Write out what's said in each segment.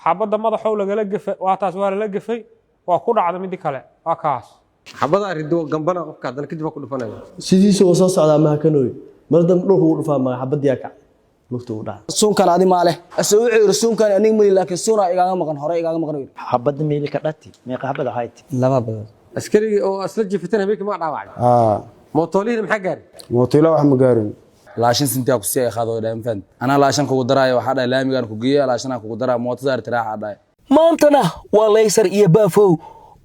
Xabadda madaxow lagala gefa, waa taas, waa lala gefay, waa ku dhacda. Midii kale waa kaas. Xabada rido gambana qofka, haddana kadib waa ku dhufanaya. Sidiisa uu soo socdaa mahakanooy, mar dambe dhulka ugu dhufaa maga, xabadiyaa kacay, lugta ugu dhacay. Suunkan adi maa leh? Ase wuxuu yidhi suunkan aniga mali, laakiin suunaa igaaga maqan, hore igaaga maqan, yidhi. Xabadda meeli ka dhati, meeqa xabad ahayd? Laba badan. Askarigii oo asla jifitan habeenkii ma dhaawacay? Aa. Mootoolihina maxaa gaari? Mootiila wax ma gaarin. Laashan sintiyaa ku sii ay qaado dhahay, mafahant? Anaa laashan kugu daraayo. Waxaa dhahay laamigaan ku geeya, laashanaa kugu daraa, mootada artiraaxa dhahay. Maantana waa Laysar iyo Baafow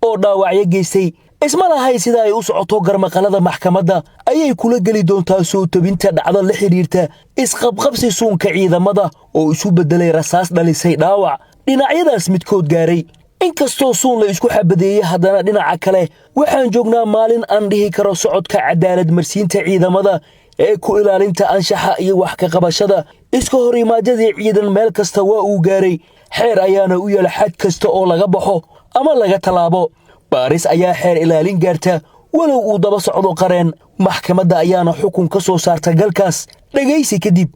oo dhaawacyo geystay. Isma lahay sida ay u socoto garmaqalada maxkamadda ayay kula geli doontaa soo tebinta dhacdo la xidhiirta isqabqabsi suunka ciidamada oo isu beddelay rasaas dhalisay dhaawac dhinacyadaas midkood gaaray. Inkastoo suun la isku xabadeeyey, haddana dhinaca kale waxaan joognaa maalin aan dhihi karo socodka cadaalad marsiinta ciidamada ee ku ilaalinta anshaxa iyo wax ka qabashada iska hor imaadyadii ciidan meel kasta waa uu gaaray. Xeer ayaana u yaala xad kasta oo laga baxo ama laga tallaabo. Baaris ayaa xeer ilaalin gaarta, walow uu daba socdo qareen. Maxkamadda ayaana xukun ka soo saarta galkaas dhegaysi kadib.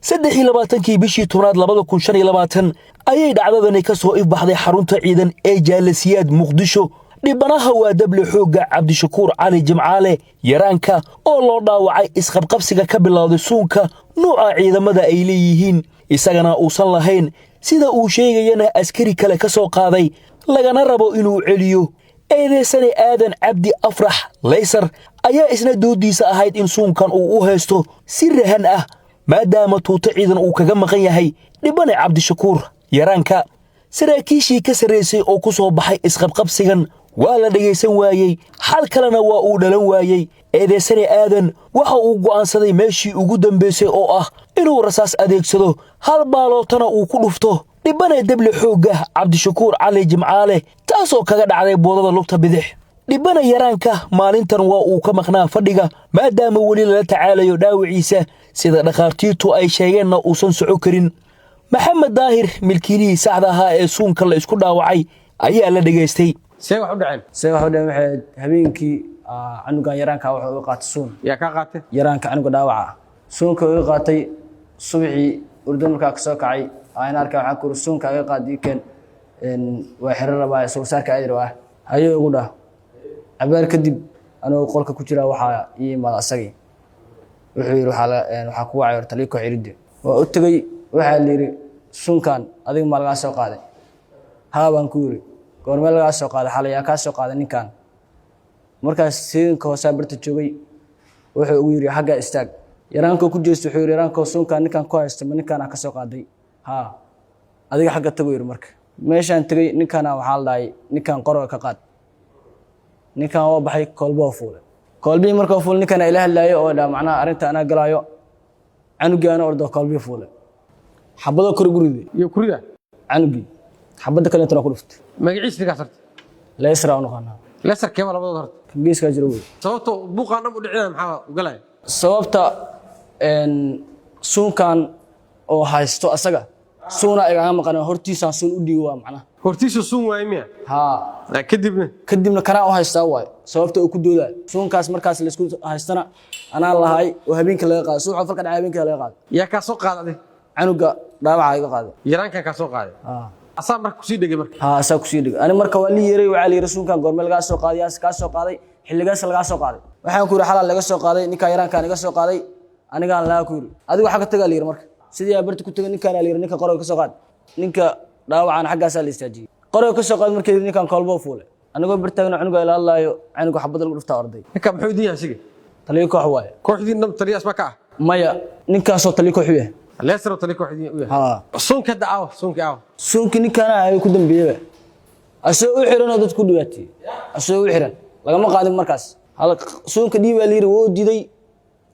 23-kii bishii 10aad 2025 ayay dhacdadani ka soo ifbaxday xarunta ciidan ee Jaalasiyaad, Muqdisho. Dhibanaha waa dable xoogga Cabdishakuur Cali Jimcaale Yaraanka, oo loo dhaawacay isqabqabsiga ka bilowday suunka nuuca ciidamada ay leeyihiin, isagana uusan lahayn, sida uu sheegayana askari kale ka soo qaaday, lagana rabo inuu celiyo. Eedeysane Aadan Cabdi Afrax Laysar ayaa isna dooddiisa ahayd in suunkan uu u haysto si rahan ah, maadaama tuuto ciidan uu kaga maqan yahay dhibane Cabdishakuur Yaraanka. Saraakiishii ka sarraysay oo ku soo baxay isqabqabsigan waa la dhegaysan waayey, xal kalena waa uu dhalan waayey. Eedeysane Aadan waxa uu go'aansaday meeshii ugu dambaysay oo ah inuu rasaas adeegsado, hal baalootana uu ku dhufto dhibane deble xoogga Cabdishakuur Cali Jimcaale, taasoo kaga dhacday boodada lugta bidix. Dhibana Yaraanka maalintan waa uu ka maqnaa fadhiga, maadaama weli lala tacaalayo dhaawiciisa, sida dhakhaatiirtu ay sheegeenna uusan soco karin. Maxamed Daahir, milkiilihii saxda ahaa ee suunka la isku dhaawacay, ayaa la dhegaystay. See wax u dhaceen? See wax u dhaceen waxay habeenkii canugan yaraanka wuxuu iga qaatay suun. Yaa kaa qaatay? Yaraanka, canuga dhaawaca ah, suunka iga qaatay. Subaxii urdo markaa kasoo kacay aan arkay, waxaan ku iri suunka iga qaad, ii keen, waa xiro rabaa, soo saarka aadi rabaa, ayuu igu dhah. Cabaar kadib anigoo qolka ku jira waxaa ii imaada asagii. Wuxuu yidhi waxaa ku wacay horta taliyo koox. Waa u tegey. Waxaa la yidhi suunkan adiga ma lagaa soo qaaday? Haa, baan ku yidhi. Goormee lagaa soo qaaday? Xalay. Yaa kaa soo qaaday ninkan? Markaas siidanka hoosaa barta joogay. Wuxuu ugu yidhi xaggaa istaag. Yaraankoo ku jeesto wuxuu yidhi yaraankoo suunkan ninkan ku haysto ma ninkaan ka soo qaaday? Haa. Adiga xagga tagu yidhi. Marka meeshaan tegey ninkaana waxaa la dhahay ninkan qoroga ka qaad. Ninkan waa baxay, koolboo fuulay. Koolbihii markuu fuulay ninkan ila hadlaayo oo dhaa macnaha arrinta anaa galaayo. Canugii ana ordo koolbihii fuulay, xabadoo kor ugu riday. Iyo kurida. Canugii xabadda kaleetana ku dhuftay. Magaciisa ninkaas horta? Leesra u naqaanaa. Leesar keema labadooda horta? Kan geeskaa jira wey. Sababta buuqaan dhan u dhicinaya maxaa u galaya? Sababta suunkan oo haysto asaga suuna igaaga maqan, hortiisaan suun u dhiibi waa macnaha. Hortiisu suun waaye miya? Haa. Kadibna? Kadibna kanaa u haystaa waaye sababta uu ku doodayo suunkaas. Markaas laisku haystana anaa lahay oo habeenka laga qaaday, suuxa falka dhacay habeenka laga qaaday. Yaa kaa soo qaaday? Canuga dhaawaca iga qaaday. Yaraankan kaa soo qaaday? Haa. Asaa marka kusii dhegay marka? Haa, asaa kusii dhigay. Ani marka waa li yeeray, waxaa la yidhi suunkan goorme lagaa soo qaaday, yaas kaa soo qaaday, xilligaas lagaa soo qaaday? Waxaan ku yidhi xalal laga soo qaaday, ninkaa yaraankaan iga soo qaaday, anigaan lagaa ku yidhi. Adigu xagga tagaa la yidhi. Marka sidii aa barta ku tegay ninkaan la yidhi ninka qoroga ka soo qaad. Ninka dhaawacana xaggaasaa la istaajiyey, qoroga ka soo qaad. Markii ninkan koolboo fuulay, anigoo bartaagna cunuga ila hadlaayo, canuga xabadda lagu dhuftaa orday. Ninka muxuu idin yahay asiga? Taliyo koox waaye. Kooxdii dhan taliyaas ma ka ah? Maya, ninkaasoo taliyo koox u yahay. Leesar oo taliyo kooxdii u yahay? Haa. Suunka hadda aawa? Suunka aawa? Suunkii ninkaana ay ku dambeeyaba asagoo u xiran oo dad ku dhibaateeyey, asagoo u xiran lagama qaadin. Markaas hal suunka dhiibaa la yidhi, wuu diiday.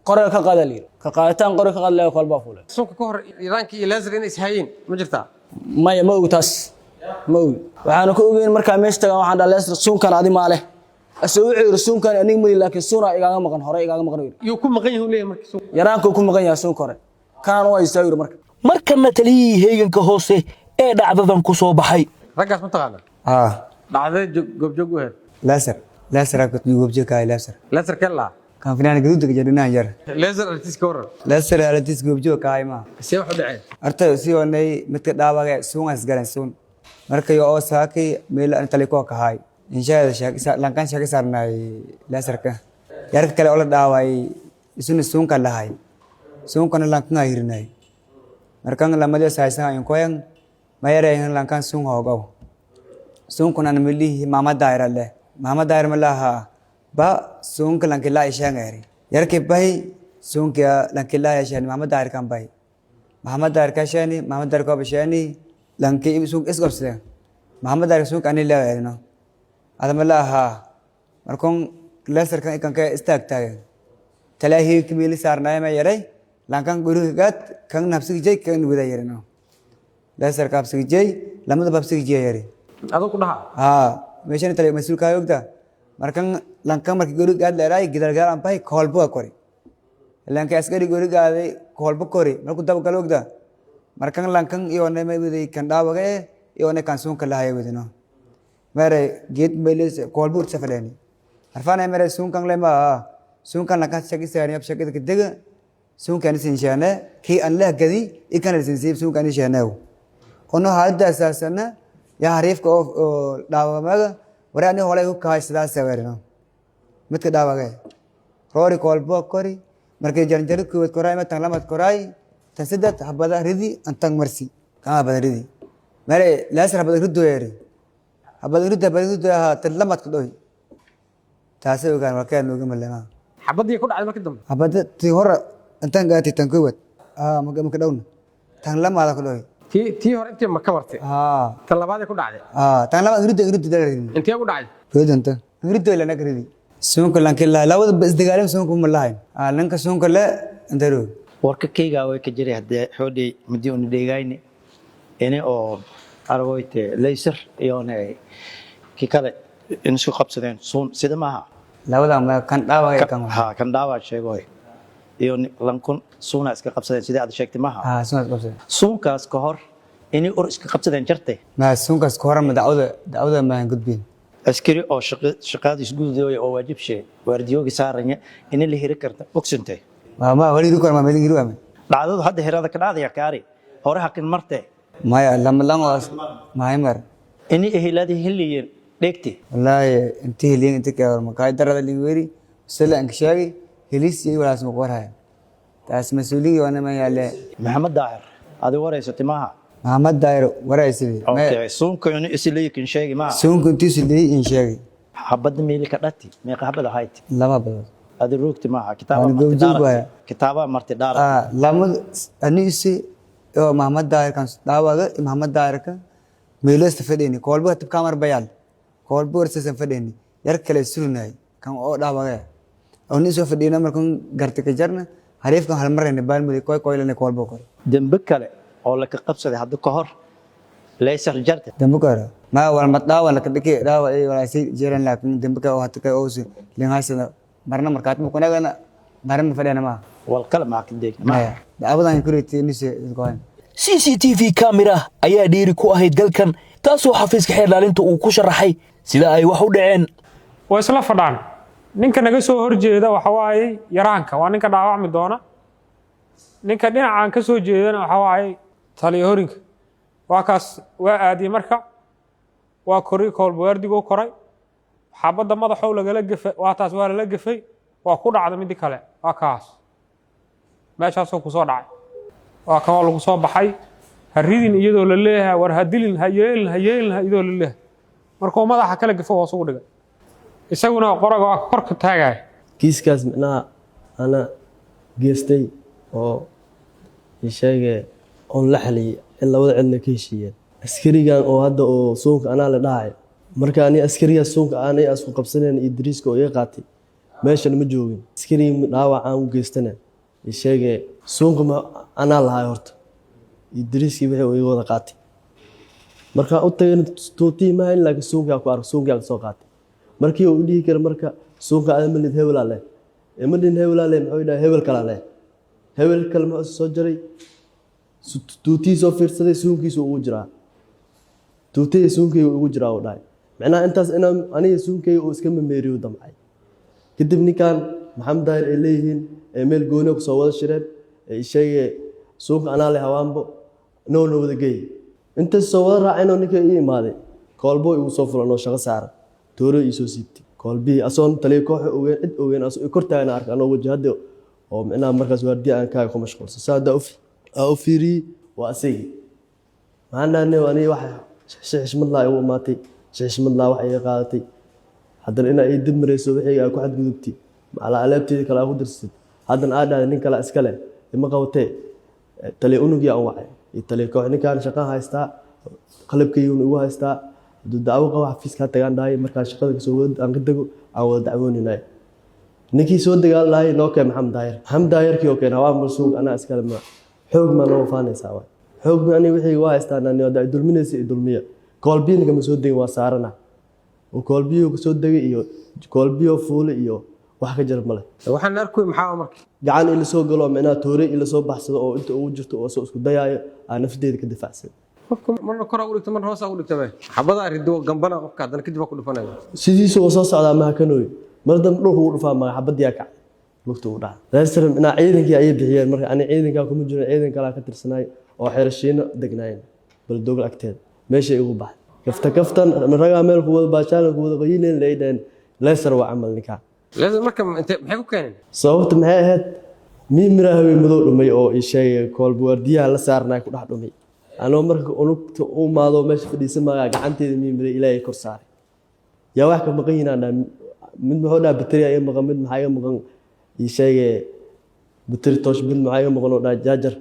Qoriga ka qaadaa la yidhi, ka qaaditaan qoriga ka qaad laga kolbaa fuulay. Suunka ka hor Iraanka iyo Leesar inay ishayeen ma jirtaa? Maya, ma ogi taas, ma ogi. Waxaana ka ogeyn markaa meesha tagaan waxaan dhaha Leesar suunkan adi maa leh? Asagoo wuxuu yidhi suunkan aniga mali, laakiin suunaa igaaga maqan, hore igaaga maqan yidhi. Yuu ku maqan yahay uu leeyahay marka suunka? Yaraankuu ku maqan yahay suunka hore, kanaan u haystaa yidhi marka. Markanna taliyihii heeganka hoose ee dhacdadan ku soo baxay. Raggaas ma taqaana? Haa. Dhacdada goobjoog u ahayd? Laser. Laser goobjoog kaay laser. Leesar kee laa? Kan finaana gaduudka jadhinahan jar. Leesar artiis ka waran? Laser artiis goobjoog kaay ma. See wax u dhaceen? Horta si wanay midka dhaawaga suun as galan suun. Markay oo saakay meel aan tali ko kahay inshaada shaaqisa lankan shaaqi saarnay laasarka yarka kale oo la dhaaway isuna suunka lahay suunkana lankan ay hirnay markan lamada saaysan in koyan mayare lankan suun hoogaw suunkuna milihi mama daayra leh mama daayra malaha ba suunka lankila ishaangari yarki bahi suunka lankila ishaan mama daayr kan bahi maxamed daayir kashani maxamed daayir kobashani lanki suunk isqabsade maxamed daayir suunk ani leeyahay adama laha markon leesarkan ikanka istaag taagan talaahi kimili saarnay ma yaray lankan guriga gaad kan nabsigi jay kan wada yarino leesarka habsigi jay lamada habsigi jay yari Adoo ku dhaha? Haa, meeshan tale mas-uulka ogta. Markan lankan markii guriga gaad leeray gidal gaal aan bahi koolbo kori lanka askari guriga gaaday koolbo kori markuu dab galo ogta. Markan lankan iyo ma waday kan dhaawaga iyo kan suunka lahaya wadino mere geed meelis koolbo ursa fadhani harfaan mere suunkan le ma suunkan lankan shaki saani ab shaki dega suunkan isin shaane kii an leh gadi ikan isin siib suunkan shaane ono hadda asaasana yaa hariifka oo dhaawamaga ware ani holay ku kahay sidaas weerino midka dhaawaga roori koolbo kori markay jaranjaro koowaad koraay ma tan lamad koraay tan saddex habada ridi antang marsi kan habada ridi mere laasar habada rido yeeri habada rido habada rido ha tan lamad ku dhoy taasay ogaan warkaa nooga malema. Xabaddii ku dhacday markii dambe? Habada tii hore intaan gaatay tan koowaad maka maka dhowna tan lamaada ku dhoy. Tii hore intii ma ka martay? Haa. Tan labaadee ku dhacday? Haa, tan labaad rido rido dalari. Intee ku dhacday? Koodanta rido ilana ridi suunka lankila labada isdagaalam suunka ma lahayn lanka suunka le intaro. Warka keyga way ka jiray haddee xoodhay midi una dheegayne ini oo aragoyte laysar iyona kii kale in isku qabsadeen suun sida maaha. Labada ma kan dhaawaga kan? Ha, kan dhaawac sheegoy iyo lankun suuna iska qabsadeen sidii aad sheegtay maaha? Haa, suunka qabsadeen. Suunkaas ka hor inay ur iska qabsadeen jartay? Ma suunkaas ka hor ma dacwada ma gudbin. Askari oo shaqadiis gududooya oo waajib shee waardiyoogi saaranya in la hiri karta ogsantay? Ma wali hiri karo ma meelin hiri waame. Dhacdadu hadda hirada ka dhacdaya kaari hore hakin marte. Maya, lama lan oo mahaymar. Ini eheladi heliyeen dheegti? Wallaahi intii heliyen intii ka hor makaay darada lin weeri sila anka sheegay helis iyo walaas ma qorhaya taas mas-uuligii waana ma yaale. Maxamed Daahir adi wareysatay maaha? Maxamed Daahir wareysadii. Okay, suunka inuu isleeyikin sheegi maaha? Suunka intii isleeyi in sheegay. Xabadda meeli ka dhati meeqa xabad ahayd? Laba badood. Adi roogti maaha kitaaba? Waan goobjoog waaya. Kitaaba marti dhaara. Lamad anisi oo Maxamed Daahir kan dhaawaga iyo Maxamed Daahirka meelasta fadhiyni koolba tib kamar bayaal koolba warsasan fadhiyni yar kale surinay kan oo dhaawaga oo nin soo fadhiyna markan garta ka jarna hariifkan hal marayna baalmudi koy koylana koolba kor. Dembe kale oo laka qabsaday hadda ka hor laysar jarte? Dembe kale ma wal ma dhaawa la kadhiki dhaawa ay walaasay jiran, laakiin dembe ka oo hada ka oo lin haysada marna markaat ma kunagana marna fadhiyana ma. Wal kale ma ka deegna? Maya, dacwadan kureetay nise go'an. CCTV kamera ayaa dhiiri ku ahayd galkan, taasoo xafiiska xeer ilaalinta uu ku sharaxay sida ay wax u dhaceen. Waa isla fadhaan. Ninka naga soo horjeeda waxa waaye yaraanka, waa ninka dhaawacmi doona. Ninka dhinacaan ka soo jeedana waxa waaye taliyo horinka. Waa kaas, waa aadiyey marka waa kori koolbawaardiguu koray xabadda madaxow lagala gefay. Waa taas, waa lala gefay, waa ku dhacda midi kale. Waa kaas, meeshaasoo ku soo dhacay. Waa kan, waa lagu soo baxay. Ha ridin iyadoo la leeyahay, war ha dilin, ha yeelin, ha yeelin iyadoo la leeyahay, markuu madaxa kala gefo hoos ugu dhigay, isaguna qoraga waa korka taagaya. Kiiskaas micnaha ana geestay oo isheege oon la xaliyey in labada cidna ka heshiiyeen. Askarigan oo hadda oo suunka anaa la dhahayo, marka ani askarigaas suunka aanay isku qabsanayn iyo dariiska oo iga qaatay meeshan ma joogin. Askarigii dhaawacaan u geystana isheege suunka ma anaa lahay horta iyo dariiskii wixii uu iga wada qaatay. Markaa u tagayna tuutii ma hayn, laakiin suunkaa ku ark, suunkaa soo qaatay. Markii uu dhihi kara marka suunka ada ma lid, hebelaa leh ma dhin, hebelaa leh. Muxuu dhahay? Hebel kalaa leh, hebel kale muxuu soo jaray? Tuutihii soo fiirsaday, suunkiisu ugu jiraa, tuutihii suunkayga ugu jiraa uu dhahay. Macnaha intaas inaan aniga suunkayga uu iska mameeriyo damcay. Kadib ninkan Maxamed Daahir ay leeyihiin ee meel gooni kusoo wada shireen ee isheegay suunka anaa leh hawaanbo noona wada geey. Intaas soo wada raaceen ninka ii imaaday, koolbo igu soo fulan oo shaqo saaran, tooro ii soo siibtay. Koolbihii asoon taliya kooxa ogeyn, cid ogeyn, asoo i kor taagan arka anoo wajahada oo micnaha markaas waardiya aan kaaga ku mashquulsan. Saa haddaa u fiiriyey, waa asagii. Maxaan dhahnay? Aniga waxa si xishmad laa igu imaatay, si xishmad laa wax iga qaadatay, haddana inaa ii dib marayso, wixii aa ku xadgudubtay, macalaa alaabteeda kale aa ku darsatid, haddana aa dhahday nin kale iska leh ima qabatee. Taliya unugii aan wacay iyo taliya koox. Ninkaan shaqaan haystaa, qalabkayguna igu haystaa, hadduu dacwo qabo xafiiska ha tagaan dhahay. Markaan shaqada kasoo wada aan ka dego aan wada dacwooninay. Ninkii soo dagaal dhahay noo keen Maxamed Daahir. Maxamed Daahirkii oo keen hawaan malsuug anaa iskale, ma xoog maa noo faanaysaa? Waay xoog ma aniga wixii waa haystaa? Nani haddaa i dulminaysa i dulmiya. Koolbiina kama soo degin, waa saarana oo koolbiyuu kasoo degay iyo koolbiyo fuule iyo wax ka jira male. Waxaan arkuy maxaa marka? Gacan ila soo galo, micnaha toore ila soo baxsado oo inta ugu jirto oo soo isku dayaayo aan nafteeda ka difaacsan. Qofka marna koraa u dhigta, marna hoosaa u dhigta, be xabadaa rido gambana qofka, haddana kadib waa ku dhufanaya. Sidiisu waa soo socdaa mahakanooy, mar dambe dhulka ugu dhufaa maga, xabadiyaa kacay, lugta ugu dhacay. Reer micnaha ciidankii ayay bixiyeen. Marka ani ciidankaa kuma jirin, ciidan kalaa ka tirsanaay oo xerashiino degnaayeen baldogal agteeda. Meeshay igu baxay kafta kaftan, ragaa meel ku wada baashaan, ku wada qayineen, leydeen leesar waa camal ninkaa. Leesar marka intee maxay ku keeneen? Sababta maxay ahayd? Mii miraa haween madow dhumay oo ii sheegay koolbuwaardiyaha la saarnaa ku dhex dhumay. Anoo marka unugta u imaado meesha fadhiisan maagaa, gacanteeda mii miray Ilaahay kor saaray. Yaa wax ka maqan yihiin aan dhahay? Mid muxuu dhaha bateriya iga maqan, mid maxaa iga maqan ii sheegay bateri toosh, mid maxaa iga maqan oo dhaha jaajar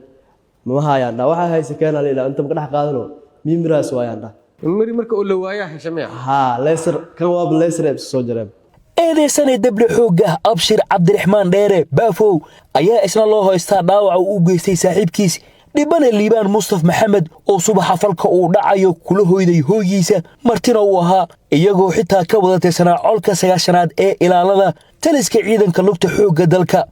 ma hayaan dhaa. Waxaa haysa keenaa la ilaa inta maka dhex qaadano mii miraas waayaan dhaa. Miri marka oo la waayaa hesha miya? Haa, leesar kan waaba leesar ay isu soo jareen. Eedeysane deble xoogga Abshir Cabdiraxmaan Dheere Baafow ayaa isna loo haystaa dhaawaca uu u geystay saaxiibkiis dhibane Liibaan Mustaf Maxamed, oo subaxa falka uu dhacayo kula hoyday hooygiisa, martina uu ahaa, iyagoo xitaa ka wada tirsanaa colka 90aad ee ilaalada taliska ciidanka lugta xoogga dalka.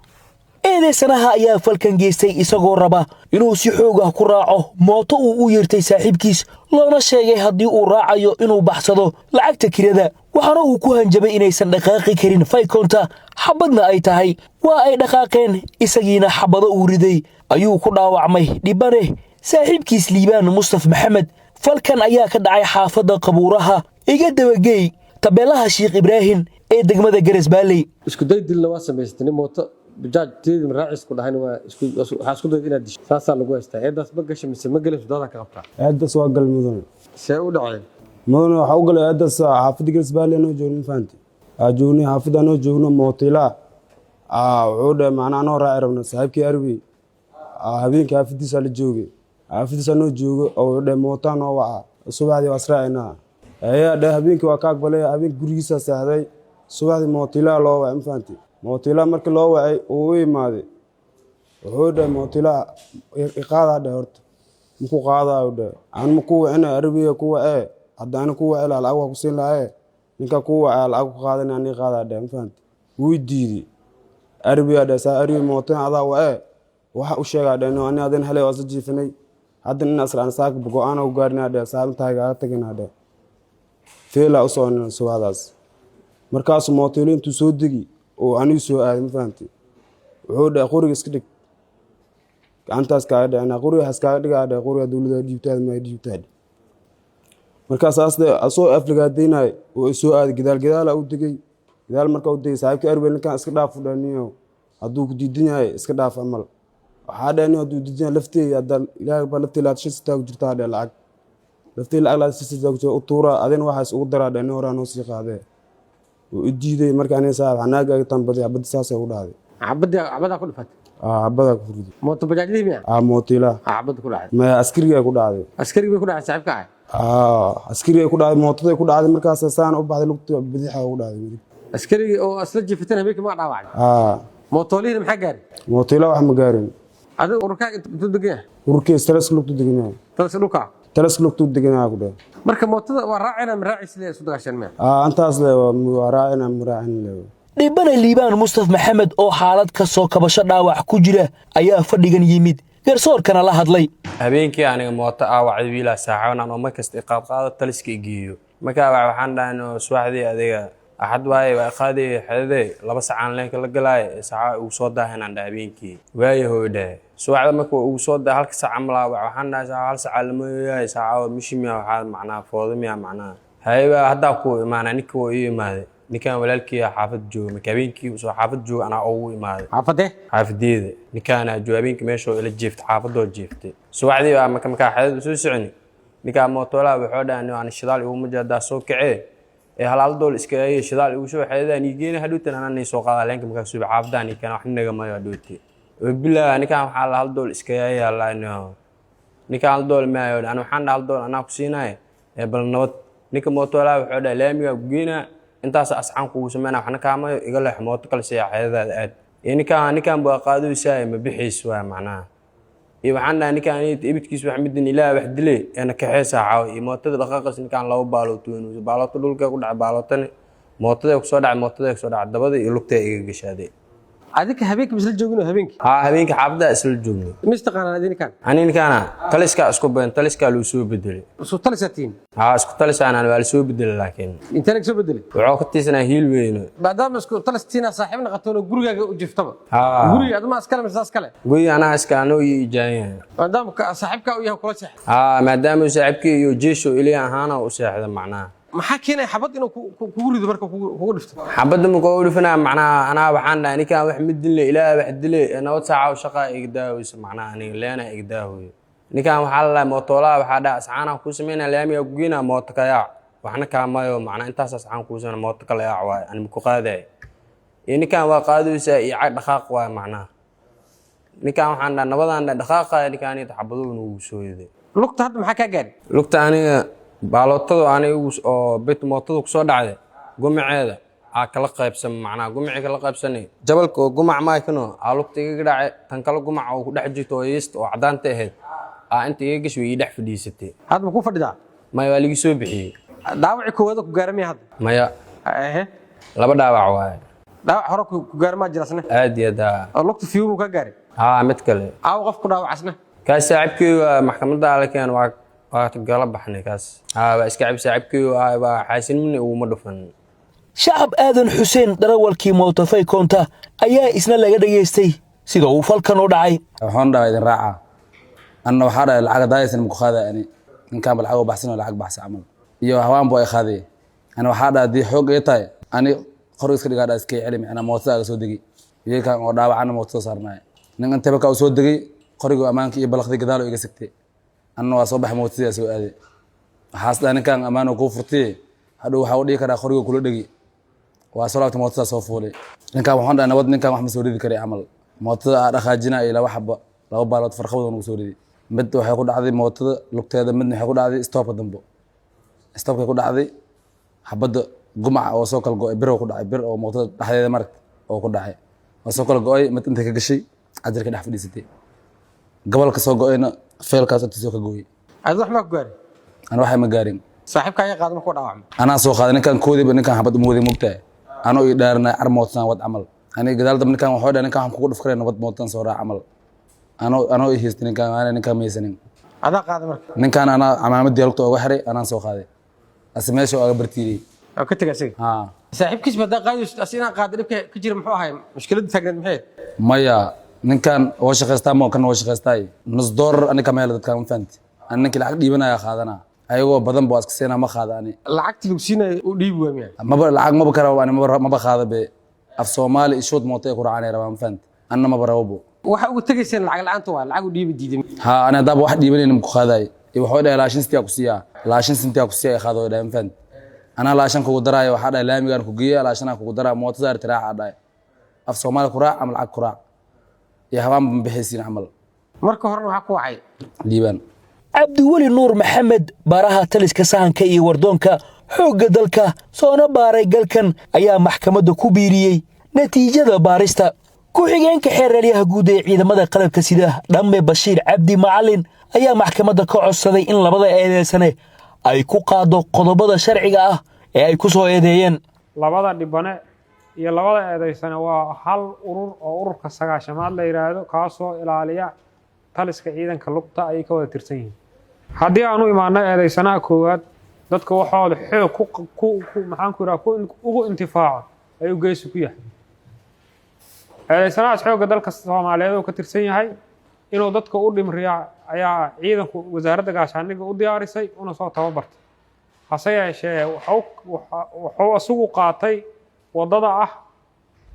Eedeysanaha ayaa falkan geystay isagoo raba inuu si xoog ah ku raaco mooto uu u yeertay saaxiibkiis, loona sheegay haddii uu raacayo inuu baxsado lacagta kirada, waxaana uu ku hanjabay inaysan dhaqaaqi karin faykonta, xabadna ay tahay. Waa ay dhaqaaqeen, isagiina xabado uu riday ayuu ku dhaawacmay dhibane saaxiibkiis Liibaan Mustaf Maxamed. Falkan ayaa ka dhacay xaafadda Qabuuraha iga dabageey tabeelaha Shiikh Ibraahim ee degmada Garas Baaley. Isku day dilna waa samaysatay, nin mooto bajaaj teedi raacis ku dhahayna waa isku waxaa isku dayda inaad disho, saasaa lagu haystaa. Eedaas ma gasha mise ma gelin? Doodaa ka qabtaa. Eedaas waa gal, mudane. See u dhaceen? Mudane, waxaa u galay eedaas xaafadda Garsbaale anoo joogno, ma fahanti, aa joognay xaafadda anoo joogno mootilaa wuxuu dhahay macnaa anoo raaci rabno saaxiibkii Arwi habeenkii xaafaddiisa la joogay. Xaafaddiisa anoo joogo oo wuxuu dhahay mootaa noo waca, subaxdii waa israacinaa. Ayaa dhahay habeenkii waa ka aqbalay. Habeenkii gurigiisa seexday, subaxdii mootilaa loo wacay, ma fahanti. Mootilaa markii loo wacay uu u imaaday, wuxuu dhahay mootilaa iqaadaa dhahay. Horta maku qaadaayo dhahay, aan maku wacina, Arwiga ku wacee. Hadda ani ku waci lahaa lacag waa ku siin lahaaye, ninka ku wacaa lacag ku qaadana ani qaadaa dhahay, ma fahanti. Wuu diiday. Arwigaa dhahay saa Arwi mootan adaa wacee, waxa u sheegaa dhahay no ani adin helay waa isla jiifanay, haddan in asraan saaka go-aan u gaarinaa dhahay, saa intaa kaaga taginaa dhahay. Feelaa u soconina subaxdaas. Markaasuu mootiilo intuu soo degi oo anigu soo aaday, ma fahanti, wuxuu dhahay qoriga iska dhig, gacantaas kaaga dhicina, qoriga has kaaga dhigaa dhahay, qoriga dowladda dhiibtaada ma dhiibtaada. Markaas saas dhe asoo aflagaadaynay oo i soo aaday, gadaal gadaala u degay. Gadaal markaa u degay, saaxiibkii Arwel ninkaan iska dhaaf u dhahay, niyow hadduu ku diidan yahay iska dhaaf camal. Waxaa dhahay nin hadduu diidan yahay lafteyda hadda Ilaahay baa lafteyda 25 sitaa ku jirtaa dhahay, lacag lafteyda lacag 25 sitaa ku jirta u tuuraa, adina waxaas ugu daraa dhahay, nin horaa noo sii qaadee. Wuu i diiday. Marka aniga saaxiib xanaagaaga tanbaday, xabadda saasay u dhacday. Xabadii xabadaa ku dhifatay? Xabadaa ku riday. Mooto bajaajlihii miya? Mootilaa. Xabadda ku dhacday? Maya, askarigaa ku dhacday. Askarigii bay ku dhacday saaxiibka ah? Askarigaa ku dhacday, mootaday ku dhacday. Markaas saan u baxday, lugta bidixa ugu dhacday midig. Askarigii oo isla jiifateen habeenkii ma dhaawacay? Mootoolihina maxaa gaaray? Mootila wax ma gaarin. Adiga ururkaaga intuu degan yahay? Ururkii taliska lugtu degan yahay. Taliska dhulka? Taliska lugtu degan yahay ku dhahay. Marka mootada waa raacina ma raacis le isu dagaasheen miya? Intaas le waa raacina ma raacin le. Dhibane Liibaan Mustaf Maxamed oo xaalad ka soo kabasho dhaawac ku jira ayaa fadhigan yimid, garsoorkana la hadlay. Habeenkii aniga mooto aa wacday wiilaa saaxiiban oo markasta i qaadqaado taliska i geeyo. Markaa waxaan dhahay subaxdii adiga Axad waaye, waa qaadayay xedadee 2 sacaan leenka la galaay, saaca ugu soo daahanaan dhaha habeenkii. Waayahoy dhahe. Subaxda marka ugu soo daa halka saaca malaa, waxaan dhahay saaca hal saaca lama yahay, saaca mishi miya, waxaa macnaha foodo miya macnaha. Hayba haddaa ku imaanaa. Ninka waa ii imaaday, ninkan walaalkii xaafad jooga. Marka habeenkii soo xaafad jooga anaa ugu imaaday. Xaafadee? Xaafadeeda. Ninkaana jooga habeenkii, meeshoo ila jiiftay, xaafadoo jiiftay. Subaxdii baa marka markaa xeedada soo soconi, ninkaa mootoolaha wuxuu dhahay aan shidaal iguma jira, haddaa soo kacee ee halaal dool iska ayay shidaal igu soo xeedadaan ii geena, hadhowtan anaa nii soo qaadaa leenka. Markaa suba xaafadaan ii keena, wax naga mayo hadhowti oo bilaa. Ninkaan waxaa la hal dool iska yaala, ninkaan hal dool maayo. Ana waxaan dhaha hal dool anaa ku siinaaye ee bal nabad. Ninka mootoolaha wuxuu dhahay laamigaa ku geynaa, intaas asxaan kugu sameynaa, waxna kaamayo, iga leex, mooto kale siyaa, xeedadaada aad. Iyo ninkaan baa qaadaysaa, ma bixiis waay macnaha. Iyo waxaan dhahay ninkaan ibidkiis wax midin ilaah wax dilay eena kaxeesaa caawa. Iyo mootada dhaqaaqays, ninkaan laba baalooto weynuusa, baalooto dhulka ku dhacay, baalootani mootada kusoo dhacay, mootada kusoo dhacay, dabada iyo lugta iga gashaaday. Adinka habeenkii misla joogin habeenkii? Haa, habeenkii xaafadda isla joognay. Mis taqaanaan adinkaan? Ani ninkaana taliskaa isku badan, taliskaa loo soo bedelay. Isku talisaa tihiin? Haa, isku talisaanaan, waa la soo bedelay laakiin. Intee laga soo bedelay? Wuxuu ka tiisanaa hiil weyne. Maadaama isku talis tihiin, saaxiib naqatoon oo gurigaaga u jiftaba. Haa. Guriga adma iskale mise iskale? Guriga anaa iska, anoo ii ijaayan yahay. Maadaama saaxiibkaa u yahay kula seexday. Haa, maadaama uu saaxiibkii iyo jeesho ilay ahaana u seexda macnaha. Maxaa keenaya xabad inuu kugu rido marka kugu dhifto? Xabadda marka u dhifanaa macnaha, anaa waxaan dhahay ninkaan wax ma dilne, ilaah wax dilay, nabad saaca shaqaa iga daaweysa macnaha, aniga leena iga daaweyo. Ninkaan waxaa la dhahay mootoolaha, waxaa dhahay asxaanaan kuu sameynaa, laamiga ku geynaa, mooto ka yaac, waxna kaamayo macnaha, intaas asxaan kuu sameynaa, mooto kala yaac waaye, ani maku qaadaya. Iyo ninkaan waa qaadaysaa iyo cag dhaqaaq waaye macnaha. Ninkaan waxaan dhahay nabadaan dhahay dhaqaaqaya, ninkaan xabaduhu nagu soo yiday. Lugta hadda maxaa kaa gaadhay? Lugta aniga baalootadu aniga oo bit mootada kusoo dhacday, gumaceeda aa kala qaybsan macnaha, gumacii kala qaybsanay jabalka oo gumac maakino aa lugta igaga dhacay. Tan kale gumaca oo ku dhex jirto oo yeesta oo caddaanta ahayd aa inta iga gashay, way ii dhex fadhiisatay. Hadda ma ku fadhidaa? Maya, waa ligi soo bixiyey. Dhaawacii koowaad ku gaara miya hadda? Maya. Ehe. Laba dhaawac waaye. Dhaawac hore ku gaara maa jira asna? Aad iyo aad, haa. Oo lugta fiyuubu ka gaaray? Haa, mid kale. Aawo qof ku dhaawacasna? Kaas saaxiibkii waa maxkamadda ala keen, waa gala baxnay kaas. Haa, waa iska cab saaxiibkii, waa xaasinimna uguma dhufan. Shacab Aadan Xuseen, darawalkii mootafay koonta, ayaa isna laga dhegaystay sida uu falkan u dhacay. Waxaan dhahay idin raaca, anna waxaa dhahay lacag daayaysan maku qaadaya ani, ninkaan ba lacag u baxsan oo lacag baxsa camal iyo hawaan bu ay qaaday. Ani waxaa dhahay haddii xoog ay tahay, ani qoriga iska dhigaa, dhahay iska celi micnaa, mootada aga soo degi, wiilkan oo dhaawacana mootada saarnaay. Nin intaba ka u soo degay, qoriga ammaanka iyo balaqdii gadaal oo iga sigtay, anna waa soo baxay, mootadii soo aaday. Waxaas dhahay ninkan ammaan oo kuu furtay, hadhow waxaa u dhihi karaa qoriga kula dhegi. Waa soo laabtay, mootada soo fuulay. Ninkan waxaan dhahay nabad, ninkan wax ma soo ridi karay camal. Mootada aa dhaqaajina iyo laba xaba, laba baalood farqabad nagu soo ridi. Mid waxay ku dhacday mootada lugteeda, midna waxay ku dhacday stoopka dambe, stoopkay ku dhacday. Xabadda gumaca oo soo kala go'ay, bir oo ku dhacay, bir oo mootada dhexdeeda maragta oo ku dhacay oo soo kala go'ay. Mid intay ka gashay cajarka dhex fadhiisatay, gobolka soo go'ayna feelkaas agtiisoo ka gooyey. Adi wax maa ku gaaray? Ana waxay ma gaarin. Saaxiibka ayaa qaaday markuu dhaawacmay? Anaa soo qaaday ninkan koodiba, ninkan xabad uma waday mogtahay, anoo ii dhaaranay car mootaan wad camal. Aniga gadaal dambe ninkan waxuu dhahay ninkan waxaan kugu dhuf karay nabad, mootaan soo raac camal, anoo ii haystay ninkan, ana ninkan ma haysanin. Adaa qaaday marka? Ninkan anaa camaamadii lugta oga xiray, anaan soo qaaday, ase meesha oga bartiiriyey. Oo ka tegay asiga? Haa. Saaxiibkiis ba haddaa qaadayso, asi inaa qaada dhibka ka jira muxuu ahay? Mushkiladda taagneed maxay? Maya, ninkan waa shaqaystaa ma kan waa shaqaystaay nus doolar ani kama helo dadkan, ma fahanti? Ani ninkii lacag dhiibanaya qaadanaa, ayagoo badan ba waa iska siinaa, ma qaada ani. Lacagtii lagu siinayo u dhiibi waa miya? Maba lacag maba ka rabo ani, maba qaada be. Af Soomaali ishood mooto ay ku raacaan ay rabaan, ma fahanti? Anna maba rabo bo. Waxa uga tegayseen lacag la'aanta waa lacag u dhiibi diiday. Haa, ani haddaaba wax dhiibanayna maku qaadaay. Iyo waxuu dhahay 20 sintiyaa ku siiyaa, 20 sintiyaa ku siiya ay qaado dhahay, ma fahanti? Anaa 20 kugu daraayo. Waxaa dhahay laamigaan ku geeya, 20 kugu daraa, mootada arti raaca dhahay, af Soomaali ku raac ama lacag ku raac iyo habaanba ma bixaysiin camal. Marka horena waxaa ku wacay Liibaan. Cabdiweli Nuur Maxamed, baaraha taliska sahanka iyo wardoonka xoogga dalka, soona baaray galkan, ayaa maxkamadda ku biiriyey natiijada baarista. Ku-xigeenka xeeralyaha guud ee ciidamada qalabka sida, Dhamme Bashiir Cabdi Macalin, ayaa maxkamadda ka codsaday in labada eedeysane ay ku qaaddo qodobada sharciga ah ee ay ku soo eedeeyeen. Labada dhibane iyo labada eedeysane waa hal urur oo ururka sagaashamaad la yidhaahdo, kaasoo ilaaliya taliska ciidanka lugta ayay ka wada tirsan yihiin. Haddii aan u imaano eedeysanaha koowaad, Dadka waxooda xoog ku maxaan ku idhaha ku ugu intifaaco ayuu geesi ku yahay. Eedeysanahaas xoogga dalka Soomaaliyeed uu ka tirsan yahay, inuu dadka u dhimriya ayaa ciidanku wasaaradda gaashaandhigga u diyaarisay una soo tababartay. Hase yeeshee wuxuu isagu qaatay waddada ah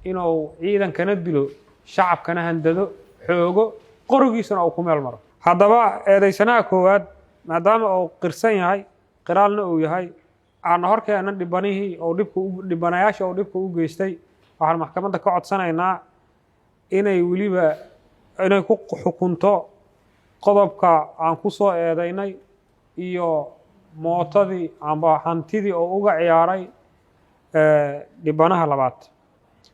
inuu ciidankana dilo, shacabkana handado, xoogo, qorigiisuna uu ku meel maro. Haddaba eedeysanaha koowaad, maadaama uu qirsan yahay, qiraalna uu yahay, aana horkeena dhibanihii oo dhibka dhibanayaasha uu dhibka u geystay, waxaan maxkamadda ka codsanaynaa inay weliba inay ku xukunto qodobka aan ku soo eedaynay iyo mootadii amba hantidii oo uga ciyaaray dhibanaha labaad.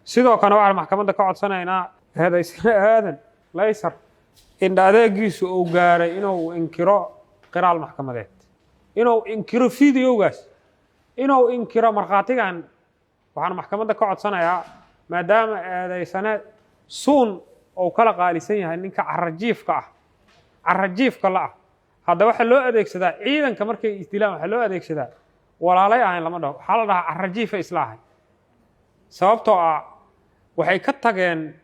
Sidoo kale waxaan maxkamadda ka codsanaynaa eedaysane Aadan Laysar indha adeegiisu uu gaaray inuu inkiro qiraal maxkamadeed, inuu inkiro videogaas, inuu inkiro markhaatigan. Waxaan maxkamadda ka codsanayaa, maadaama eedaysane suun uu kala qaalisan yahay ninka carajiifka ah, carajiifka la ah, hadda waxaa loo adeegsadaa ciidanka markay isdilaan, waxaa loo adeegsadaa walaalay ahayn lama dhaho, waxaa la dhahaa carajiifa isla ahayn, sababtoo ah waxay ka tageen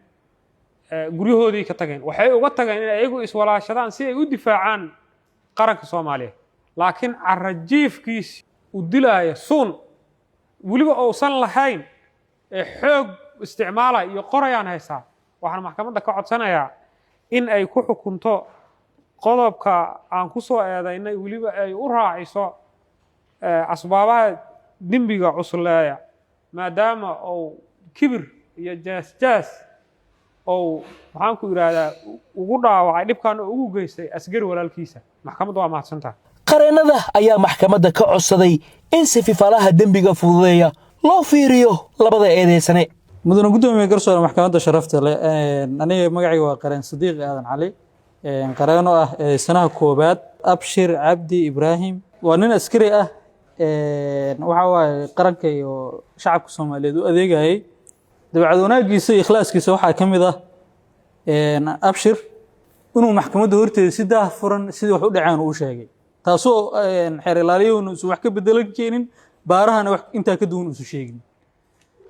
guryahoodii ka tageen, waxay uga tageen inay iyagu iswalaashadaan si ay u difaacaan qaranka Soomaaliyeed. Laakiin carajiifkiisi uu dilaaya suun weliba uusan lahayn ee xoog isticmaalaya iyo qorayaan haysaa, waxaan maxkamadda ka codsanayaa in ay ku xukunto qodobka aan ku soo eedaynay, weliba ay u raaciso asbaabaha dembiga cusleeya, maadaama uu kibir iyo jaas jaas ou maxaan ku idhaahdaa ugu dhaawacay, dhibkaana ugu geystay askari walaalkiisa. Maxkamaddu waa mahadsantaha. Qareennada ayaa maxkamadda ka codsaday in si fifaalaha dembiga fududeeya loo fiiriyo labada eedeysane. Mudane gudoomiye garsoore maxkamadda sharafta leh, aniga magacayga waa qareen Sadiiq Aadan Cali, qareeno ah eedeysanaha koowaad Abshir Cabdi Ibraahim. Waa nin askari ah, waxa waaye qaranka iyo shacabka Soomaaliyeed u adeegayay. Dabeecad wanaagiisa iyo ikhlaaskiisa waxaa ka mid ah Abshir inuu maxkamadda horteeda si daah furan sidii wax u dhaceen uu sheegay, taasoo xeer ilaaliyuhuna uusan wax ka bedelan keenin, baarahana wax intaa ka duwan uusan sheegin.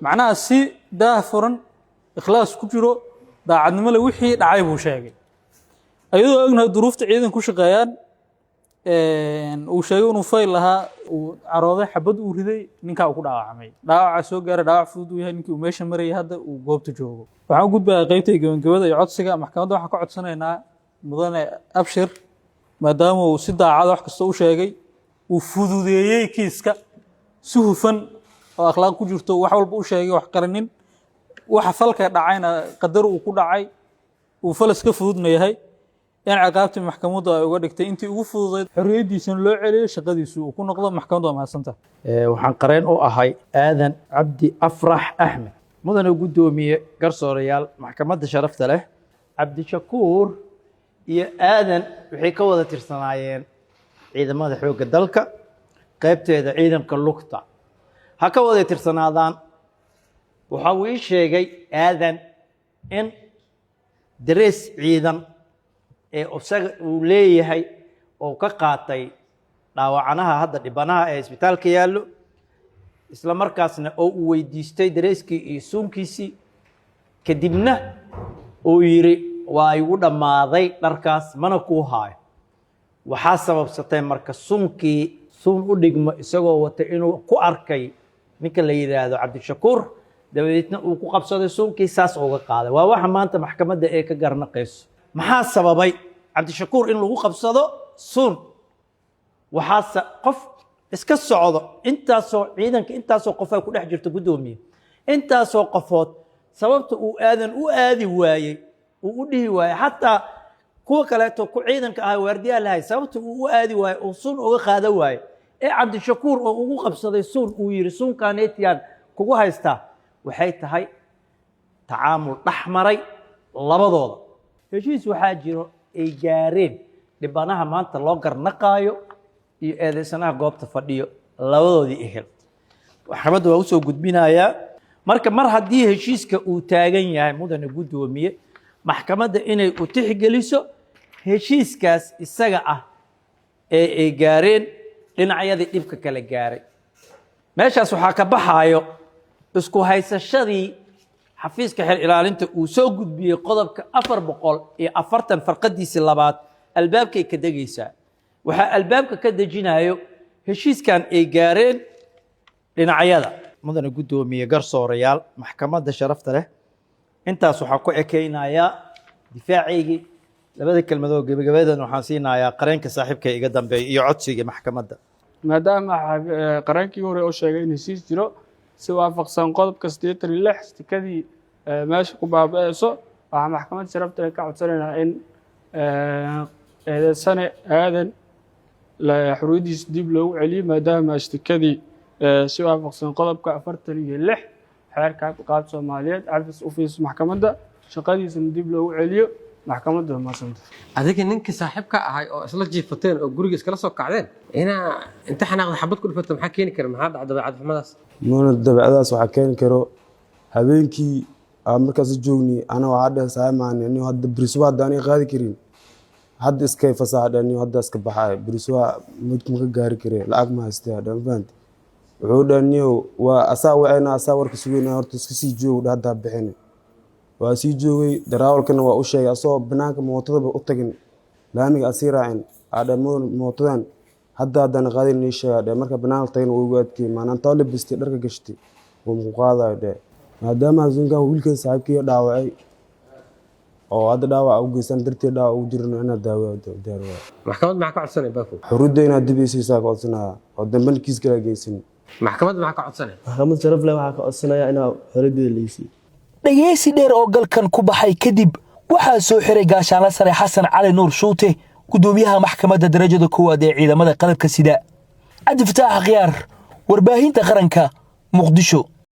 Macnaha si daah furan, ikhlaas ku jiro, daacadnimo leh wixii dhacay buu sheegay, ayadoo ognahay duruufta ciidan ku shaqeeyaan. Uu sheegay inuu fayl lahaa, uu carooday, xabad uu riday, ninkaa uu ku dhaawacmay, dhaawaca soo gaaray dhaawac fudud uu yahay, ninkii uu meesha marayay hadda uu goobta joogo. Waxaan u gudbayaa qeybta gabagabada iyo codsiga maxkamadda. Waxaan ka codsanaynaa mudane Abshir, maadaama uu si daacada wax kasta u sheegay, uu fududeeyey kiiska, si hufan oo akhlaaq ku jirto wax walba u sheegay, wax qarinin, waxa falka dhacayna qadar uu ku dhacay, uu falas ka fududna yahay, in ciqaabtii maxkamaddu ay uga dhigtay intii ugu fududayd, xorriyaddiisana loo celiyo, shaqadiisu uu ku noqdo. Maxkamaddu waa mahadsantahay. Waxaan qareen u ahay Aadan Cabdi Afrax Axmed. Mudane guddoomiye, garsoorayaal maxkamadda sharafta leh, Cabdishakuur iyo Aadan waxay ka wada tirsanaayeen ciidamada xoogga dalka qaybteeda ciidanka lugta. Ha ka wada tirsanaadaan, waxa uu ii sheegay Aadan in darees ciidan ee isaga uu leeyahay oo ka qaatay dhaawacanaha hadda dhibanaha ee isbitaalka yaallo, isla markaasna oo uu weydiistay dareeskii iyo suunkiisii, kadibna uu yidhi waa igu dhammaaday dharkaas, mana kuu haayo. Waxaa sababsatay marka suunkii suun u dhigmo isagoo wata inuu ku arkay ninka la yidhaahdo Cabdishakuur, dabadeedna uu ku qabsaday suunkii, saas uga qaaday. Waa waxa maanta maxkamadda ee ka garnaqayso. Maxaa sababay Cabdishakuur in lagu qabsado suun? Waxaase qof iska socdo, intaasoo ciidanka, intaasoo qof ay ku dhex jirto, guddoomiye, intaasoo qofood, sababta uu Aadan u aadi waayey, uu u dhihi waayey xataa kuwa kaleeto ku ciidanka ah waardiyaa lahay, sababta uu u aadi waayey uu suun uga qaadan waayey ee Cabdishakuur oo ugu qabsaday suun, uu yidhi suunkaanetiyaan kugu haystaa, waxay tahay tacaamul dhex maray labadooda. Heshiis waxaa jiro ay gaareen dhibanaha maanta loo garnaqaayo iyo eedeysanaha goobta fadhiyo labadoodii ehel. Maxkamadda waa usoo gudbinayaa. Marka mar haddii heshiiska uu taagan yahay, mudane guddoomiye, maxkamadda inay u tixgeliso heshiiskaas isaga ah ee ay gaareen. Dhinacyadii dhibka kala gaaray meeshaas waxaa ka baxaayo isku haysashadii xafiiska xeer ilaalinta uu soo gudbiyey qodobka 440 farqadiisii labaad. Albaabkay ka degaysaa, waxaa albaabka ka dejinayo heshiiskan ay gaareen dhinacyada. Mudane guddoomiye, garsoorayaal, maxkamadda sharafta leh, intaas waxaa ku ekeynayaa difaacaygii. Labada kelmadood gebagabadan waxaan siinayaa qareenka saaxiibka iga dambeeya iyo codsiga maxkamadda. Maadaama qareenkii hore oo sheegay in heshiis jiro, si waafaqsan qodobka 86 tikadii meesha ku baaba'eyso, waxaa maxkamad sharafta leh ka codsanaynaa in eedeysane Aadan xorriyaddiisa dib loogu celiyo, maadaama ashtikadii si waafaqsan qodobka 46 xeerka qaab Soomaaliyeed cafis u fiiso maxkamadda, shaqadiisana dib loogu celiyo maxkamadda. Maasanta. Adiga ninkii saaxiibka ahay oo isla jiifateen oo guriga iskala soo kacdeen, inaa inta xanaaqda xabad ku dhufato, maxaa keeni kara? Maxaa dhaca dabeecad xumadaas? Muna dabeecadaas waxaa keeni karo habeenkii aan markaas joognay, ana waxaa dhehe saaxiib maani niyo hadda berisuba hadda aniga qaadi karin, hadda iskay fasax dheh niyo, hadda iska baxaay berisuba mid ma ka gaari kare, lacag ma haystee dheh, ma fahanti? Wuxuu dheh niyo waa asaa wacayna, asaa warka sugayna, horta iska sii joog dheh, hadda ha bixin. Waa sii joogay, daraawalkana waa u sheegay asagoo banaanka mootadaba u tagin, laamiga asii raacin aa dheh mootadan hadda haddana qaadin nii sheega dheh. Marka banaanka tagin wuu igu adkeeyey, maanaa intaa labistay dharka gashtay wuu maku qaadayo dheh, maadaama ninkan wiilkan saaxiibkii dhaawacay oo hadda dhaawac u geysan darteed dhaawac ugu jirno inaad daawo diyaar waayo. Maxkamad maxaa ka codsanay, Bafo? Xurudda inaad dib isiisaa ka codsanaya oo dambena kiis kala geysan. Maxkamadda maxaa ka codsanay? Maxkamad sharaf leh, waxaa ka codsanaya inaa xorriyaddeeda la isiiyo. Dhegaysi dheer oo galkan ku baxay kadib, waxaa soo xiray gaashaanla sare Xasan Cali Nuur Shuute, gudoomiyaha maxkamadda darajada koowaad ee ciidamada qalabka sida. Cabdifataax Akhyaar, warbaahinta qaranka, Muqdisho.